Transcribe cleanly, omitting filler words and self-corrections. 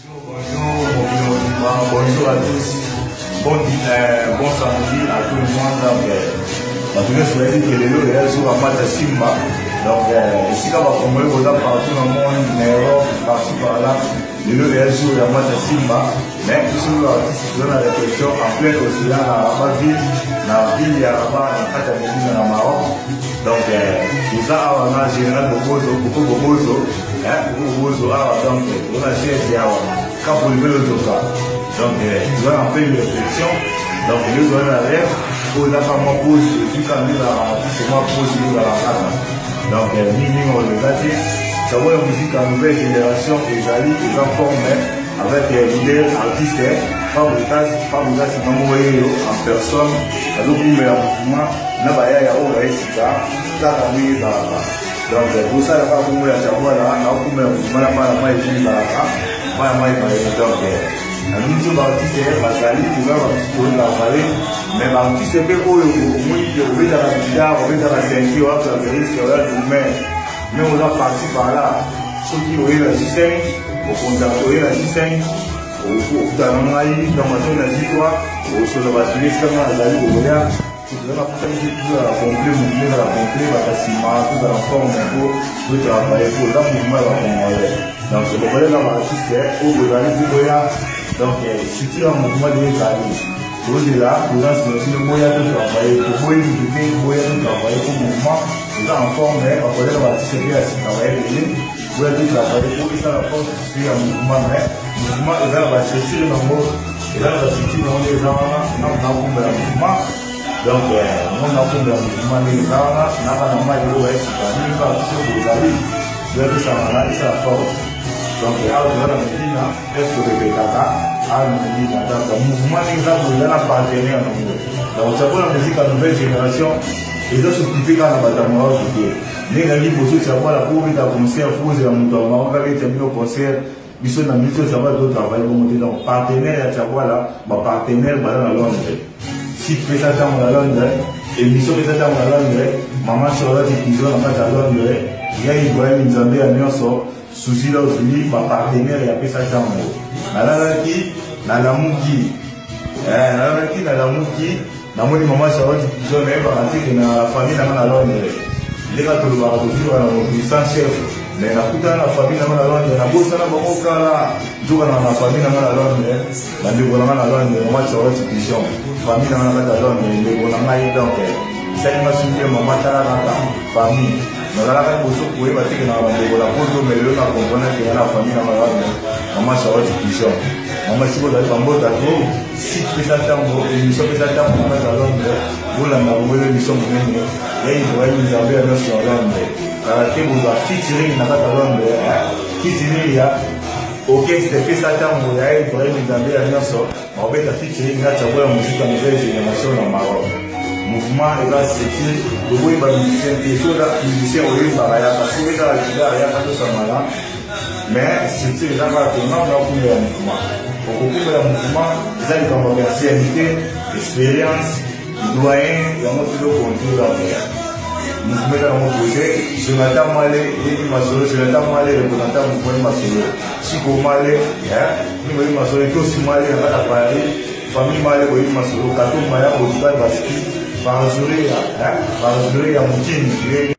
Bonjour, bonjour, mokili mobimba, bonjour à tous. Bon, bon samedi à tout le monde. Donc, bato nyonso bayebi ke lelo eya jour ya match ya Simba. Donc, esika bakongoli boza partout na monde, na Europe, partout par là. Lelo eya jour ya match ya Simba. Mais biso artiste toza na répétition en plein océan na Rabat ville, na ville ya Rabat na kati ya Medina na Maroc. Donc, toza awa na général Bobozo, Boko Bobozo, hein, Boko Bobozo awa. Donc, toza na chaise awa, Cap Olivier Lozoka. Donc, toza na pleine réflexion. Donc, lelo toza na rêve, oyo ezaka mwa pause, ezwi kaka nde ezalaka artiste mwa pause nde ezalaka kaka. Donc, mingi oyo eza te. Sango ya musique ya nouvelle génération ezali eza forme avec leader artiste Fabregas. Fabregas ngambo oyo en personne azokumbela mouvement na bayaya oyo bayesika kaka ndenge ezalaka. Donc tosala kaka bongo ya Tshabuala naokumbela mouvement na bana mai ndenge ezalaka bana mai baye. Donc na biso baartiste bazali toza totravaille, mais baartiste mpe oyo omoni ke obetaka guitare, obetaka synthé, oya claviériste, oya drummer, même oza parti par là, soki oye na J5, ocontacte, oye na J5, okutana na ngai. Donc soki na J3 osola basuli esika ngai nazali kokoya. Toza na posa biso tozala complet, mouvement ezala complet, bato nsima tozala forme po totravaille, po eza mouvement ya bacongolais. Donc bokolela baartiste oyo bozali mpo boya. Donc structure ya mouvement de ezali tozela présence na bino, boya totravaille, toboyi mutu te, boya totravaille po mouvement eza en forme. Bakolela baartiste mpe ya sika bayebele, boya totravaille po esala force ya mouvement. Mais mouvement eza na bastructure nango, eza na bastructure nango nde eza wana nakumbela mouvement. Donc ngo nakumbela mouvement ndenge eza wana na bana mai oyo bayesika mingi, baartiste oyo bozali, boya tosangana esala force. Donc awa toza na Medina, presque topepetaka awa na Medina. Donc mouvement ndenge eza boye eza na partenaire nango. Donc Tshabola musique ya nouvelle génération eza s'occupe kaka na bato ya Maroc te. Ndenge ezalaki liboso, Tshabola po obeta concert fo ozela moto ya Maroc abeta bino concert. Biso na biso Tshabola totravaille bongo te. Donc partenaire ya Tshabola, bapartenaire baza na Londres, site pesa ntango na Londres, émission pesa ntango na Londres, mama Charlotte Pizo na kati ya Londres, ya Ibrahim Nzambe ya nyonso Susi Lozli, bapartenaire ya pesa ntango. Nalalaki, nalamuki, nalalaki, nalamuki, namoni mama Charlotte Pizo. Nayebaka te ke na famille nanga na Londres. Ndenge tolobaka, tovivaka na mokili sans chef, mais nakutana na famille nanga na Londres. Nabosana bango kala, nzoka na famille nanga na Londres, bandeko nanga na Londres, mama Charlotte Pigeon, famille nanga na kati ya Londres, ndeko na ngai. Donc esalinga soki mama, tala kaka famille. Nazalaka liboso koyeba teke na bandeko na poto, mais lelo na comprendre ke na famille nanga na Londres, mama Charlotte Pigeon, mama esika ozali, bambota to site pesa ntango, émission pesa ntango na kati ya Londres. Bolanda bongo émission monene ya Ibrahim Nzambe ya nyonso ya Londres. Kala te bozwa featuring na kati ya Londres, featuring ya orchestre pesa ntango ya Ibrahim Nzambe ya nyonso. Bakobeta featuring na Tshabola musique ya nouvelle génération na Maroc. Mouvement eza structure, toboyi bamusicien te. So oza musicien, oyembaka, yaka. So obetaka guitare, yaka tosangana. Mais structure eza kaka te ngambo nakumbela mouvement. Okokumbela mouvement eza likambo ya ancienneté, expérience, doyen, yango tozocontrôle. Donc mouvement eza nango posé. Jonathan Male yebi masolo, Jonathan Male représentant mouvement ye masolo, Chiko Male boyebi masolo, Tosi Male na kati ya Paris, famille Male boyebi masolo, Kato Maya Portugal, baski parjure ya mokini.